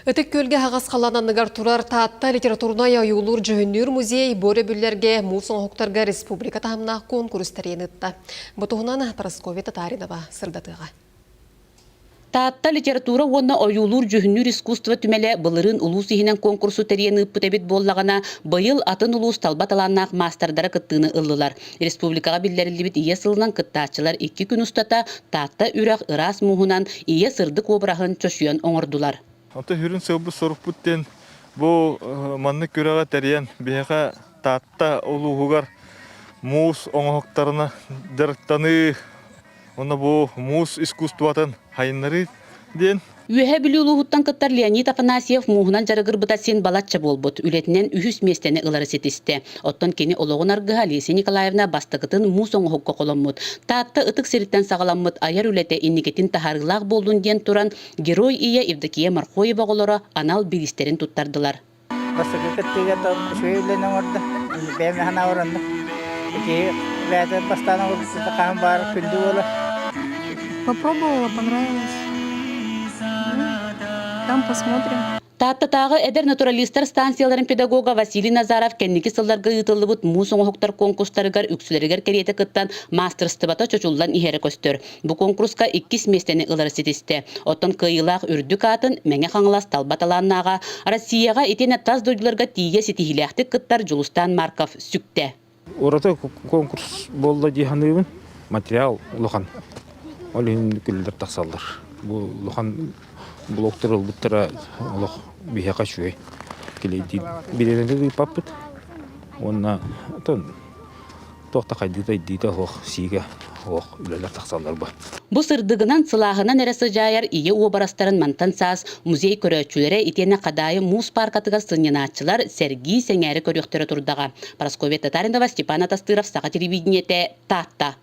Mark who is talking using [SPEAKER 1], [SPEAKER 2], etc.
[SPEAKER 1] Ытык Күөлгэ аһаҕас халлаан анныгар турар Таатта литературнай ойуулуур-дьүһүннүүр музей бу өрөбүллэргэ муус оҥоһуктарга республика таһымнаах куонкурус тэрийэн ыытта. Бу туһунан Парасковья Татаринова сырдатыаҕа.
[SPEAKER 2] Таатта литература уонна ойуулуур-дьүһүннүүр искусство түмэлэ былырыын улуус иһинэн куонкурсу тэрийэн ыыппыт эбит буоллаҕына, быйыл атын улуус талба талааннаах маастардара кыттыыны ыллылар. Республикаҕа биллэриллибит Ийэ сылынан кыттааччылар икки күн устата Таатта үрэх ыраас мууһунан ийэ сырдык уобараһын чочуйан оҥордулар.
[SPEAKER 3] Онтон сүрүн сыалбыт-сорукпут диэн бу маннык күрэҕи тэрийэн биһиэхэ Таатта улууһугар муус оҥоһуктарына дьарыктаныы уонна бу муус искусствотын сайыннарыы диэн.
[SPEAKER 2] Үөһээ Бүлүү улууһуттан кыттар Леонид Афанасьев мууһунан дьарыгырбыта син балачча буолбут, үлэтинэн үһүс миэстэни ылары ситистэ. Оттон кини олоҕун аргыһа Олеся Николаевна бастакытын муус оҥоһукка холоммут. Таатта ытык сириттэн саҕаламмыт айар үлэтэ инникитин таһаарыылаах буоллун диэн туран, Герой ийэ Евдокия Мархоева оҕолоро анал бириистэрин туттардылар.
[SPEAKER 4] Бастакы кыттыыга үчүгэй үлэни оҥордо. Бэйэм санаабар оннук. Киһи бэйэтэ бастаан оҥорбут хаһан баар күндү буолар.
[SPEAKER 5] Попробовала, понравилось. Там посмотрим.
[SPEAKER 2] Тааттатааҕы эдэр натуралистар станцияларын педагога Василий Назаров кэнники сылларга ыытыллыбыт муус оҥоһуктар конкурстарыгар үксүлэригэр кэриэтэ кыттан маастарыстыбата чочуллан иһэрэ көстөр. Бу куонкуруска иккис миэстэни ылары ситистэ. Оттон кыайыылаах үрдүк аатын Мэҥэ Хаҥалас талба талааннааҕа Россияҕа итиэннэ тас дойдуларга тиийэ ситиһиилээхтик кыттар Дьулустаан Марков сүктэ.
[SPEAKER 6] Ураты конкурс буолла дии саныыбын. Материал улахан. Ол иһин күллэр тахсаллар. Бу улахан блоктар ылбыттара олох биһиэхэ үчүгэй. Килийдиир бириэмэни ыыппаппыт. Уонна оттон туох да хайдыыта-айдыыта суох сиигэ суох үлэлэр тахсаллар бу.
[SPEAKER 2] Бу сырдыгынан, сылааһынан эрэ сыдьаайар ийэ уобарастарын мантан саас музей көрөөччүлэрэ итиэннэ Хадаайы муус пааркатыгар сынньанааччылар сэргии, сэҥээрэ көрүөхтэрэ турдаҕа. Парасковья Татаринова, Степан Атастыров, Саха телевидениетэ, Таатта.